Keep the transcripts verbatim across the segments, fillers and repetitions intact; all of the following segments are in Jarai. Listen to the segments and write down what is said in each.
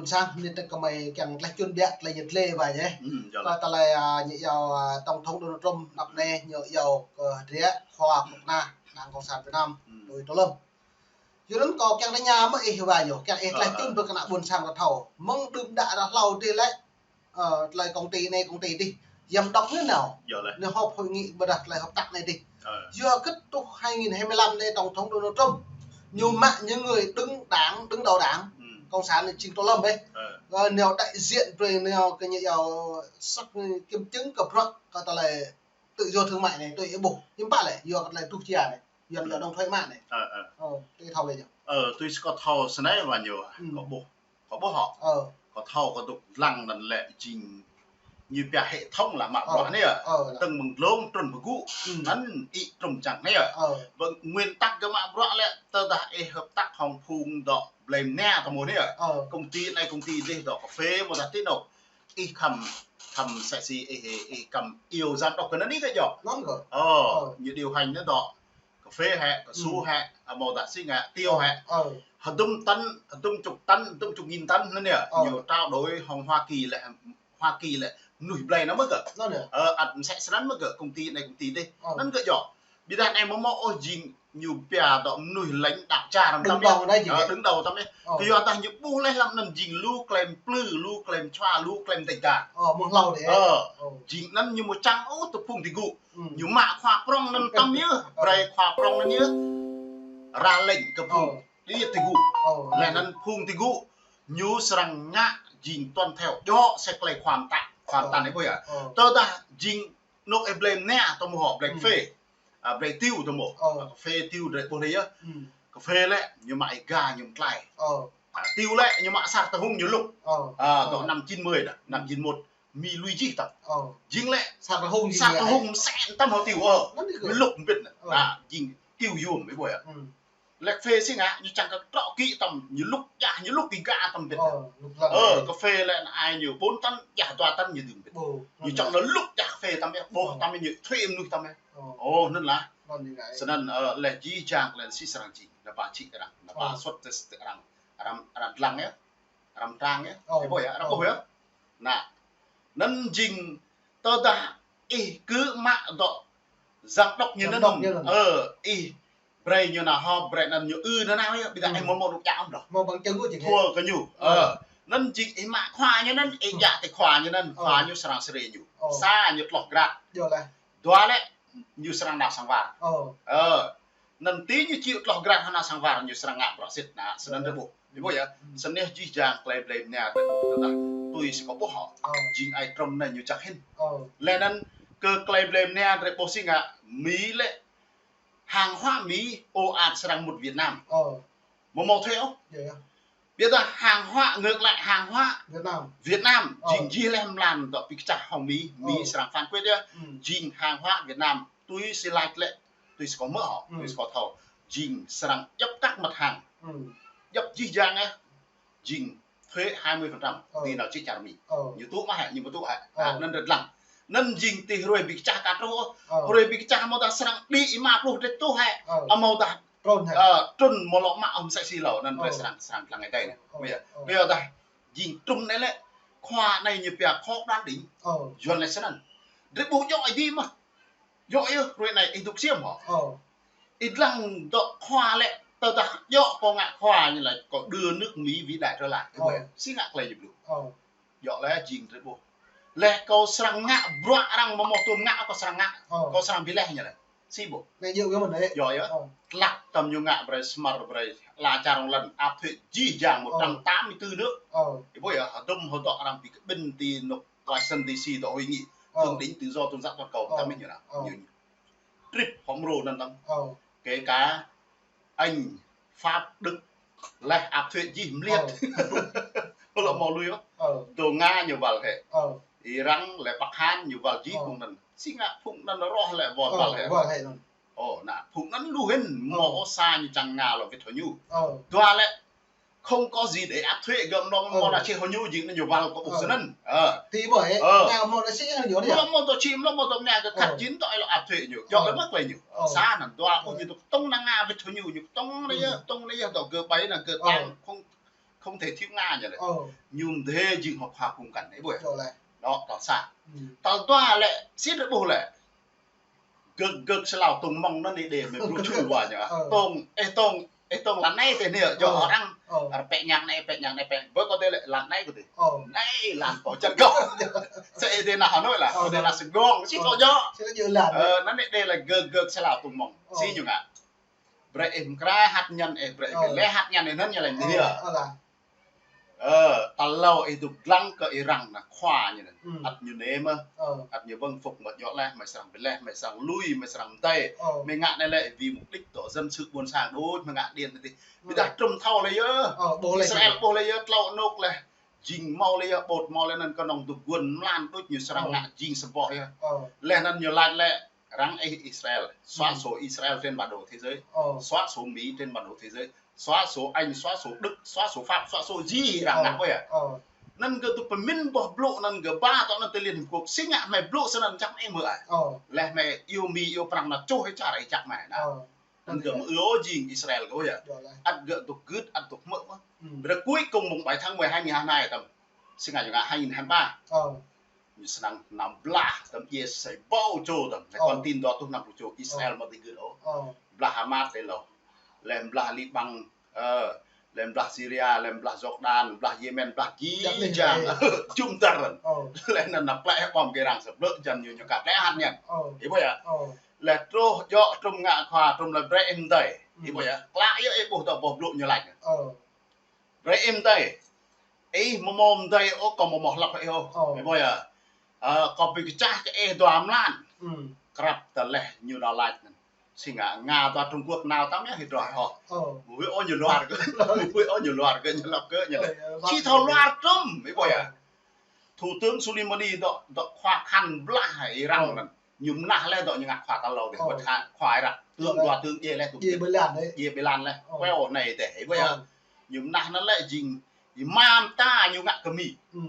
Ƀôn sang, anai tơ kơmơi kiăng tơlơi čun biă, tơlơi ñu tơlơi ƀai yơh. Ư, yơh. Kơ tơlơi, a, ñu iâu, a, Tổng thống Donald Trump, anăp anai ñu iâu kơ hơdră khua kơnuk kơna Đảng Cộng sản Việt Nam, ư, tui tơlơi. Yua anŭn kâo kiăng tơña mơ̆ ih ƀai yơh, kiăng ih tơlơi čun brơi kơ ană ƀôn sang kơ thâo. Mơ̆ng đưm đă ră hlâo adih lĕ, ơ, tơlơi công ty anai công ty adih, giám đốc ñu nao. Yơh lĕ. Ñu họp hội nghị ƀôdah tơlơi hợp tác anai adih. Yua kơ truh hai nghìn hai mươi lăm anai Tổng thống Donald Trump, ñu mă những người đứng đảng, đứng đầu đảng Cộng sản anai jing tơlơi lăm bĕ. Ơ, nao đại diện brơi nao kơ ñu iâu sắc kiểm chứng kơ bruă kơ tơlơi tự do thương mại anai, tui ih ƀuh. Hiư̆m pă lĕ, yua kơ tơlơi truh jia anai. Yuan, Yuan đóng thuế mă anai. Ơ, ơ. Ơ, tui thâo lĕ ñu. Ơ, tui kâo thâo snei ƀai ñu. Ư. Kâo ƀuh. Kâo ƀuh hŏ. Ơ. Kâo thâo kâo dŏ lăng anŭn lĕ jing ñu pia hệ thống lăm mă bruă anai. Ơ, lăng. Tơ̆ng mơ̆ng glông trŭn pơgŭ. Ư. Anŭn ih trŭn čang anai. Ơ. Ƀơi nguyên tắc kơ mă bruă lĕ tơdah ih hợp tác hăng phung dŏ blem anai tơ mơ̆ anai. Ơ. Công ty anai công ty adih dŏ cà phê ƀôdah tui anŭn. Ih khăm, khăm sĕ si ih, ih khăm iâu giám đốc kơ anŭn anai kơ yơh. Anŭn kơ. Ơ, ñu điều hành anai dŏ cà phê hĕ, cao su hĕ, a, ƀôdah si ngă, tiêu hĕ. Ơ. Hơdôm tấn, hơdôm chục tấn, hơdôm chục nghìn tấn anŭn yơh. Ơ. Ñu trao đổi hăng Hoa Kỳ lĕ, Hoa Kỳ lĕ, mơnuih blai anŭn mơ̆ kơ. Anŭn yơh. Ơ, ăt mơsĕ snăn mơ̆ kơ công ty anai công ty adih. Ơ. Anŭn kơ yơh. Ƀiădah anai mơ̆ mơ̆ ôh jing ñu pia dŏ mơnuih lãnh đạo čar tăm yơh. Ơ, đứng đầu tăm yơh. Ơ. Kơ yua dah ñu ƀuh lĕ lăm anŭn jing lu klem plư, lu klem čua, lu klem dêh dar. Ơ, mơ̆ hlâo dêh. Ơ. Ơ. Jing anŭn ñu mơ̆ čang ôh tơ phung ti gŭ. Ư. Ñu mă khua prŏng anŭn tăm yơh, brơi khua prŏng anŭn yơh. Ra lệnh kơ phung. Ơ. Đi ti gŭ. Ơ. Lĕ anŭn phung ti gŭ. Ñu srăng ngă jing tuân theo. Djơ̆ sĕ tơlơi khua mtă. Khua mtă anai ƀuh yơh. Ơ. Tơdah jing anŭn ih blem anai tơ mơ̆ hŏ, blem cà phê. A, blem tiêu tơ mơ̆. Ơ. Cà phê tiêu drơi ƀuh anai yơh. Ư. Cà phê lĕ, ñu mă ih ga ñu mơtlai. Ơ. A, tiêu lĕ, ñu mă sar tơhung ñu lŭk. Ơ. A, dŏ năm chín mươi dah, năm chín mốt. Mi lui jih tăm. Ơ. Jing lĕ. Sar tơhung jing sar tơhung mơsĕ tăm hŏ tiêu, ơ. Anŭn kơ. Ñu lŭk mbĭt anŭn. Ơ. A, jing tiêu yôm, ih ƀuh yơh. Ư. Lĕ cà phê si ngă, ñu čang kơ trŏ kĭ tăm, ñu lŭk jah, ñu lŭk ih ga tăm mbĭt. Ơ, lŭk lăng. Ơ, cà phê lĕ anai ñu bốn tấn, jah dua tấn ñu dưm mbĭt. Ơ, ñu čang anŭn lŭk jah cà phê tăm yơh, ƀuh tăm yơh ñu thuê mơnuih tăm yơh. Ơ. Ơ, anŭn lah. Anŭn ñu ngă. Snăn, ơ, lĕ jih jang lĕ si srăng jing, ană ƀă čih arăng, ană ƀă sut tơ arăng, arăng, arăng lăng yơh, arăng trang yơh. Ơ. Ih ƀuh yơh, arăng ƀuh yơh. Anŭn, anŭn jing tơdah ih kơ mă dŏ giám đốc ñu anŭn. Giám đốc ñu anŭn. Ơ, ih brơi ñu nao hŏp, brơi anŭn ñu ư nao nao yơh, ƀiădah ih mơ̆ mơ̆ rŭk jak ôh dah. Mơ̆ ƀăng čang gŭ jing. Thua kơ ñu. Ơ. Anŭn jing ih mă khua ñu anŭn, ih jak tơ khua ñu anŭn, khua ñu srăng srê ñu. Ơ. Sa ñu tloh grat. Yơh lah. Dua lĕ, ñu srăng nao sang war. Ơ. Ơ. Anŭn tui ñu či tloh grat hăng nao sang war ñu srăng ngă bruă sĭt anŭn, snăn tơ ƀuh. Ih ƀuh yơh, snăn jih jang tơlơi blem anai drơi ƀuh tơdah tui si kâo ƀuh hŏ. Ơ. Jing ai Trump anai ñu čang hĭn. Ơ. Lĕ anŭn kơ tơlơi blem anai drơi ƀuh si ngă Mi lĕ hàng hóa Mi ồ ạt srăng mŭt Việt Nam. Ơ. Mơ̆ mâo thuế ôh. Yơh, yơh. Ƀiădah hàng hóa ngược lại hàng hóa Việt Nam. Việt Nam, ơ, jing jih lĕ mlan dŏ ƀing kơčah hăng Mi, Mi, ơ, srăng phán quyết yơh. Ư. Jing hàng hóa Việt Nam, tui si lač lĕ, tui si kâo hmư̆ hŏ, ư, tui si kâo thâo. Jing srăng djŏp các mặt hàng. Ư. Djŏp jih jang yơh. Jing thuế hai mươi phần trăm, ơ, tui nao čih čar Mi. Ơ. Ñu tŭ mă hĕ, ñu ƀu tŭ hĕ. Ơ. Anŭn rơđah lăng. Anŭn jing tih hrơi ƀing kơčah kat truh. Ơ. Hrơi ƀing kơčah hmâo dah srăng đĭ êma pluh drơi tuh hĕ. Ơ. Hmâo dah trŭn hĕ. Ơ, trŭn mơ̆ lŏ mă ôm sĕ si hlâo, anŭn, ơ, drơi srăng, srăng lăng ai dai anai. Ơ. Ƀiă. Ơ. Ƀiă dah jing Trump anai lĕ, khua anai ñu pia khó đoán đỉnh. Ơ. Yuan lĕ snăn. Drơi ƀuh djơ̆ ai dih mơ̆. Djơ̆ yơh, hrơi anai ih dŏ ksiêm hŏ. Ơ. Ih lăng dŏ khua lĕ, tơdah djơ̆ kâo ngă khua ñu lač kâo đưa nước Mỹ vĩ đại trở lại. Ơ. Si ngă tơlơi ñu blŭ. Ơ. Djơ̆ lĕ jing drơi ƀuh. Lĕ kâo srăng ngă bruă arăng mơ̆ mâo tŭm ngă kâo srăng ngă. Ơ. Kâo srăng bi leh ñu lĕ. Si ƀuh. Anai djơ̆ yơh mơ̆n anai. Djơ̆ yơh. Ơ. Tlăk tơm ñu ngă brơi smar brơi ala čar rŏng lăn áp thuế jih jang một trăm tám mươi tư nước. Ơ. Ih ƀuh yơh, hơdôm hơdŏ arăng ƀu kơ ƀing ti anŭn Washington D C dŏ hội nghị, ơ, thượng đỉnh tự do tôn giáo toàn cầu, ơ, ta ƀuh ñu nao. Ơ. Ñu, ñu trip hŏm rô anŭn tăm. Ơ. Kể cả Anh, Pháp, Đức, leh áp thuế jih mliet. Ơ. Lŏ mâo lui ôh. Ơ. Dŏ Nga ñu wăl hĕ. Ơ. Iran lĕ Bắc Hàn ñu wăl jih, ơ, phung anŭn. Si ngă phung anŭn roh lĕ wăl, ơ, wăl hĕ. Wăl hĕ anŭn. Ơ, anai phung anŭn lu hĭn, ơ, mơ̆ sa ñu čang Nga lŏ wĭt hŏ ñu. Ơ. Dua lĕ không có gì để áp thuế, gơ̆ mơ̆, ơ, mơ̆ nao čih hŏ ñu jing anŭn ñu wăl kơ ƀuh, ơ, snăn. Ơ. Ti ƀuh hĕ, ơ, Nga mơ̆ nao čih hŏ ñu anai. Mơ̆, mơ̆ dŏ čih, mơ̆, mơ̆ dŏ mơnă kơ, ơ, khăt jing dŏ lŏ áp thuế ñu. Djơ̆, ơ, lĕ mơ̆ klei ñu. Ơ. Sa anŭn dua, ơ, ôh, ñu dŏ tŏng nao Nga wĭt hŏ ñu, ñu tŏng anai yơh, ơ, tŏng anai yơh, dŏ gơ̆ ƀai nao gơ̆, ơ, tang không Không thể thiếu Nga ñu lĕ. Ơ. Ñu mơdê jing hŏk khua phung kăn, ih ƀuh. Čô lĕ. Đó, tơl sa. Ư. Tơl dua lĕ, sĭt ƀuh lĕ. Gơ̆k gơ̆k sơlao tông mơ̆ng anŭn ih đe mơ̆ bruă ču wa ñu. Ơ. Tông, ih tông, ih tông lăn anai tê anai, yơh. Ơ. Arăng. Ơ. Arăng pĕ ñak anai, pĕ ñak anai, pĕ. Bơ kâo tê lĕ lăn anai kâo tê. Ơ. Anai lăn kâo čăn kâo. Sĕ ih đe nao Hà Nội lah, ơ, kâo đe nao Sài Gòn, sĭt kâo yơh. Sĭt yơh lăn. Ơ, anŭn ih đe lĕ gơ̆k gơ̆k sơlao tông mơ̆ng. Ơ. Sĭt ñu ngă. Brơi ih mơ̆ng krah hăt ñăn ih, brơi ih lĕ hăt ñăn ih anŭn ñu lĕ ñu. Ơ, ơ lah. Ơ, tơlâo ih dŏ lăng kơ arăng ană khua ñu anŭn. Ư. Ăt ñu nê mơ̆. Ơ. Ăt ñu wơ̆ng phŭk mơ̆ yơh lĕ, mơi srăng ƀiă lĕ, mơi srăng lui, mơi srăng mơdơi. Ơ. Mơi ngă anai lĕ vì mục đích dŏ dân sự ƀôn sang đôč, mơi ngă điện anai tê. Ơ. Ƀiădah trŭm thâo lĕ yơh. Ơ, ƀuh lĕ Israel yơh. Ƀuh lĕ yơh, tlâo anôk lĕ. Jing hmâo lĕ yơh, ƀôdah hmâo lĕ anŭn kơnơ̆ng dŏ guôn mlan đôč ñu srăng ngă jing sơboh yơh. Ơ. Lĕ anŭn ñu laĭ lĕ, arăng ih Israel, xóa sổ Israel trên bản đồ thế giới, xóa sổ Mỹ trên bản đồ thế giới, xóa sổ Anh, xóa sổ Đức, xóa sổ Pháp, xóa sổ gì arăng ngă ƀuh yơh. Ơ. Anŭn gơ̆ dŏ pơmĭn boh blŭ anŭn gơ̆ ba tŏ anŭn tơ Liên Hiệp Quốc, sĭt ngă mơi blŭ sơnăn čăk mơi ih mơ̆ ai. Ơ. Lĕ mơi iâu Mi iâu Prăng anŭn čuh ih čar ih čăk mơi anŭn. Ơ. Anŭn gơ̆ mơ̆ ư ôh jing Israel kơ yơh. Ăt gơ̆ dŏ gưt, ăt dŏ hmư̆ mơ̆. Ư. Ƀiădah cuối cùng mơ̆ng bai tháng mười hai nghìn hai mươi hai tăm. Sĭt ngă ñu ngă hai nghìn hai mươi ba. Ơ. Ñu srăng nao blah tăm djai sa ƀâo čô tăm. Ơ. Kon tin dua rơtuh năm pluh čô Israel mơ̆ tơ gưt ôh. Ơ. Blah Hamas tê lâo. Lĕ blah Liban, ơ, lĕ blah Syria, lĕ blah Jordan, blah Yemen, blah jih jang. Jum dar. Ơ. Lĕ anŭn nao plĕ bom kơ arăng sa blơ̆ jăn ñu ñu ka plĕ hăt ñăn. Ơ. Ih ƀuh yơh. Ơ. Lĕ truh djŏ trŭm ngă khua, trŭm lĕ brơi ih mơdơi. Ih ƀuh yơh. Klă yơh ih ƀuh tơ boh blŭ ñu laĭ. Ơ. Brơi ih mơdơi. Ih mơ̆ hmâo mơdơi ôh, kâo mơ̆ hmâo hlăp ih ôh. Ih ƀuh yơh. Ơ, kâo ƀu kơčah kơ ih dua mlan. Ư. Krăp tơleh ñu nao laĭ anŭn. Sĭt ngă Nga dua Trung Quốc nao tăm yơh ih dua hŏ. Ơ. Mơ̆ ôh ñu luar kơ. Mơ̆ ôh ñu luar kơ, ñu hlăp kơ, ñu lĕ. Či thâo luar trŭm, ih ƀuh yơh. Thủ tướng Soleimani dŏ, dŏ khua khăn blah arăng anŭn. Ñu mơnah lĕ dŏ ñu ngă khua tơlâo dih. Ơ. Wơ̆t hă khua Iraq. Tướng dua tướng djai lĕ tŭ. Djai ƀơi lăn lĕ. Djai ƀơi lăn lĕ. Ơ. Queo anai dih, ih ƀuh yơh. Ơ. Ñu mơnah anŭn lĕ jing, jing mơta ñu ngă kơ Mi. Ư.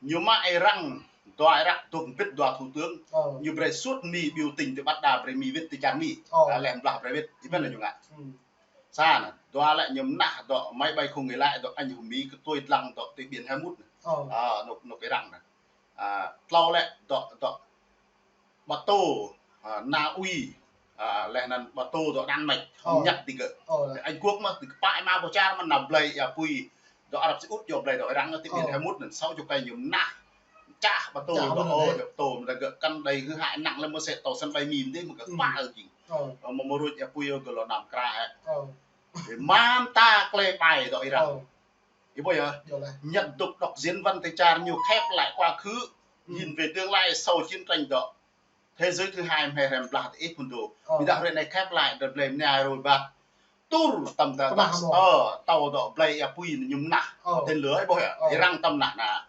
Ñu mă arăng, dua Iraq dŏ wĭt dua thủ tướng. Ơ. Ñu brơi suôt Mi biểu tình tơ ƀăt đa brơi Mi wĭt tơ čar Mi. Ơ. Lĕ blah brơi wĭt, ih ƀuh anŭn ñu ngă. Ư. Sa anŭn, dua lĕ ñu mơnah dŏ máy bay không người lái dŏ anh hùng Mi kơ tui lăng dŏ tơ biển Hormuz anŭn. Ơ. Ơ, anŭn, anŭn arăng anŭn. Ơ, tlâo lĕ dŏ, dŏ bateau, ơ, Na Uy, ơ, lĕ anŭn bateau dŏ Đan Mạch, Nhật tơ gơ̆. Ơ. Anh Quốc mơ̆, tơ kơ pă ih mă boh čar mơ̆ nao blơi ih apui dŏ Arab Saudi, dŏ blơi dŏ arăng tơ biển Hormuz anŭn, sáu chục cây ñu mơnah. Čah bateau dŏ, ơ, dŏ bateau mơ̆ gơ̆ kăn đei hư hại nặng lĕ mơ̆ sĕ tâo sân bay Mi mơ̆ dih mơ̆ gơ̆ pă jing. Ơ. Mơ̆ mơ̆ ruai apui gơ̆ lŏ năm kra hĕ. Ơ. Mơta klĕ ƀai dŏ arăng. Ơ. Ih ƀuh yơh. Nhật dŏ đọc diễn văn tơ čar ñu khép lại quá khứ, nhìn về tương lai sau chiến tranh dŏ. Thế giới thứ hai mơ̆ hrăm blah tơ ih phun dŏ. Ơ. Ƀiădah hrơi anai khép lại, dŏ blơi mơnai ruai ƀă. Tur tăm tơ, ơ, tâo dŏ blơi apui ñu mơnah. Ơ. Tên lửa ih ƀuh yơh. Ơ. Arăng tăm mơnah anŭn.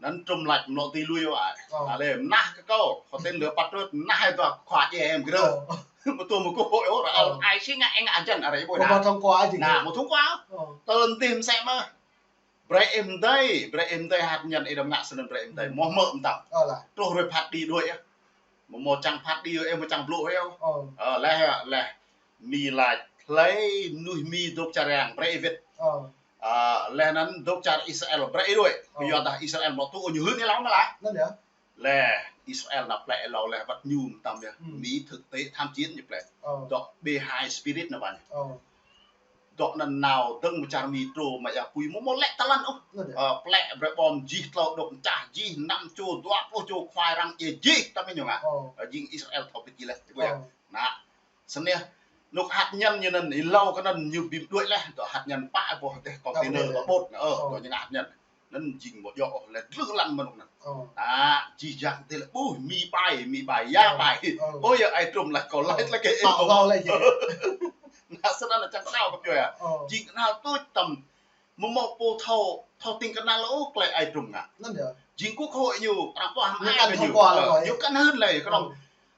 Anŭn trŭm laĭ mơ̆ tui lui ôh ai. Ơ. Alĕ mơnah kơ kâo, kơ tên lửa Patriot mơnah ih dua khua djai em kơ. Ơ. Mơ̆ tŭ mơ̆ kơ hội ôh, ơ, ai sĭt ngă ih ngă jăn arăng ih ƀuh. Mơ̆ thông qua jing. Anŭn, mơ̆ thông qua. Ơ. Tơl anŭn tih mơsĕ mơ̆. Brơi ih mơdơi, brơi ih mơdơi hăt ñăn ih đăm ngă sơnăn brơi ih mơdơi. Ư. Mơ̆ hmư̆ mơtam. Ơ lah. Truh ruai phat đĭ đuaĭ yơh. Mơ̆ hmâo čang phat đĭ yơh, ih mơ̆ čang blŭ yơh. Ơ. Ơ, lĕ, lĕ. Mi laĭ hlơi mơnuih Mi dŏ čar arăng brơi ih wĭt. Ơ. Ơ, lĕ anŭn dŏ čar Israel brơi ih đuaĭ. Ơ. Yua dah Israel mơ̆ tŭ ñu hưn ih lăng mơ̆ lah. Anŭn yơh. Lĕ Israel nao plĕ ih lâo lĕ wơ̆t ñu mơtam yơh. Ư. Mi thực tế tham chiến ñu plĕ. Ơ. Dŏ B hai Spirit anŭn ƀă ñu. Ơ. Dŏ anŭn nao dơ̆ng mơ̆ čar Mi trô mă ih apui mơ̆ hmâo lĕ tơlăn ôh. Anŭn yơh. Ơ, plĕ brơi bom jih tlâo đŏk mơčah jih năm čô, dua pluh čô khua arăng djai jih tăm ñu ngă. Ơ. Ơ, jing Israel thâo pơjing lĕ, ih ƀuh yơh. Ơ. Anŭn. Sơneh, anŭn hăt ñăn ñu anŭn, ih lâo kơ anŭn ñu ƀĭm đuaĭ lĕ, dŏ hăt ñăn pă boh teh container dŏ ƀôt, ơ, dŏ ñu ngă hăt ñăn. Anŭn jing ƀu djơ̆ ôh lĕ dlưh lăn mơnŭk anŭn. Ơ. Anŭn, jih jang tơ lĕ, ƀuh, Mi ƀai, Mi ƀai, ya ƀai. Ơ. Ơ yơh, ai trŭm laĭ kâo laĭ lĕ kơ ih. Tao ƀuh laĭ kơ. Anŭn, sơnăn anŭn čang kơnao kơ pioh yơh. Ơ. Jing kơnao tuč tăm mơ̆ hmâo pô thâo, thâo tĭng kơnăl ôh klĕ ai trŭm ngă. Anŭn yơh. Jing quốc hội ñu, arăng pơhmă ai kơ ñu. Ñu kăn hưn lĕ kơnơ̆ng. Ơ.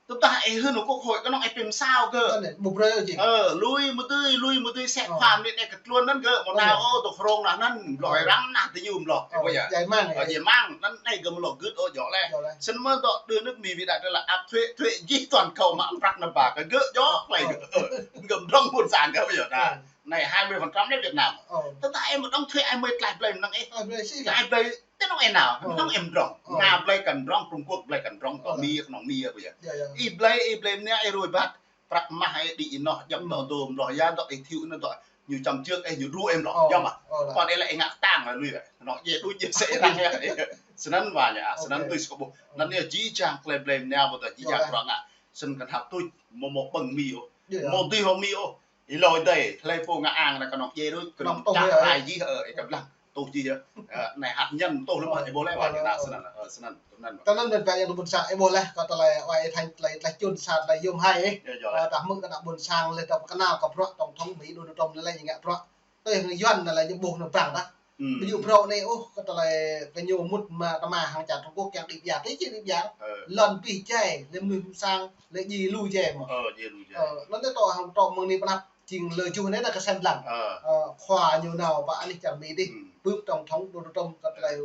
Tơdah ih hưn quốc hội kơnơ̆ng ih pơmsao kơ. Anŭn yơh, ƀu brơi ôh jing. Ơ, lui mơdơi, lui mơdơi sĕ khua mơnit anai kơ tluôn anŭn gơ̆, mơ̆ nao ôh, dŏ hrông anŭn anŭn, blŏh arăng anŭn tơ ñu blŏh. Ơ, ih ƀuh yơh. Jai mang. Ơ, jai mang, anŭn anai gơ̆ mơ̆ lŏ gưt ôh djơ̆ lĕ. Djơ̆ lĕ. Sĭt mơ̆ dŏ đưa nước Mỹ ƀu đaŏ tơlơi áp thuế, thuế jih toàn cầu mă prăk anŭn ba kơ gơ̆ djơ̆ lĕ gơ̆. Ơ. Gơ̆ mơdrŏng ƀôn sang gơ̆ ƀuh yơh anŭn. Ơ. Anai hai mươi phần trăm lĕ Việt Nam. Ơ. Tơdah ih ƀu đóng thuế ih mơi tlaih blơi mơ̆ng anăn ih. Tlaih blơi sĭ. Tlaih blơi tơ anŏ ih nao. Ơ. Anŏ ih mdrŏng. Ơ. Nga blơi kăn mdrŏng, Trung Quốc blơi kăn mdrŏng, tơ Mi, kơnong Mi ƀu yơh. Yơh, yơh. Ih blơi, ih blơi mơnia ih ruai ƀă. Prăk mah ih đĭ ih noh, djŏp tơ dô mloh ya dŏ ih thiu anŭn dŏ. Ñu čăm čơk ih, ñu đru ih mloh. Ơ. Yơh mơ̆. Ơ, lah. Kơ ih lĕ ih ngă tang lĕ lui lĕ. Anŏ djai đôč djai sĕ arăng yơh. Snăn wa ñu, a, snăn tui sa kơ ƀuh. Anŭn yơh jih jang tlaih blơi mơnia ƀu tơdah jih jang bruă ngă. Snăn kăn hăp tuč, mơ̆ mơ̆ ƀơ̆ng Mi ôh. Mơ̆ dih hŏ Mi ôh. Ih lŏ dai, hlơi pô ngă ang anai kơnong djai đôč, kơnong čah rai jih, ơ, ih kăp lăng. Tuh jih yơh. Ơ, anai hăt ñăn tuh lĕ mơ̆, ih ƀuh lĕ wa ñu, snăn, ơ, snăn, snăn. Tơ anŭn mơ̆n ƀă yang tơƀun sang, ih ƀuh lĕ, kơ tơlơi wa ih thañ, tơlơi, tơlơi čun sa, tơlơi yôm hai, ơ. Yơh, yơh. Ơ, tah mơ̆ng kơ ană ƀun sang, lĕ tơp kơnal kơ bruă tổng thống Mi Donald Trump lĕ, lĕ ñu ngă bruă. Tui hăng Yuan anai lĕ ñu ƀuh anŭn păng tah. Hm. Ƀu djơ̆ bruă anai ôh, kơ tơlơi kơ ñu mŭt mă tơma hăng čar Trung Quốc kiăng đĭ ƀiă, tui či đĭ ƀiă. Ơ. Lŏn pih jai, lĕ mơnuih sang, lĕ djai lu jai mơ̆. Ơ, djai lu jai. Ơ, anŭn tơ tŏ hăng tŏ mơ̆ng anai pơnăp, jing lơ juh anai dah kơsem lăng. Ơ. Ơ, khua ñu nao pơ anih čar Mi dih. Hm. Bưp tổng thống Donald Trump kơ tơlơi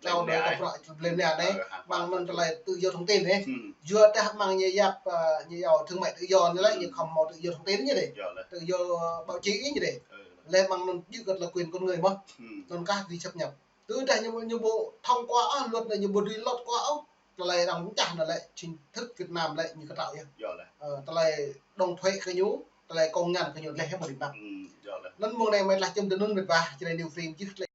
Trao đổi kơ bruă blem nia anai, mơ̆ng anŭn tơlơi tự do thông tin anai. Yua dah mơ̆ng ñu yap, ơ, ñu yua thương mại tự do anai lĕ, ñu khŏm hmâo tự do thông tin ñu dih. Tự do báo chí ñu dih. Lĕ mơ̆ng anŭn djơ̆ kơ tơlơi quyền con người mơ̆n. Anŭn kah či chấp nhận. Tơdah ñu, ñu ƀu thông qua ôh, luật anai ñu ƀu đi lọt qua ôh. Tơlơi arăng pơčah anai lĕ, chính thức Việt Nam lĕ ñu kơtrâo yơh. Ơ, tơlơi đóng thuế kơ ñu, tơlơi công nhận kơ ñu lĕ hĕ ƀu rĭm ƀă. Anŭn mơ̆ng anai mơ̆ tlaih čum tơ anŭn mơ̆n ƀă, či anai New Frame jih tlaih.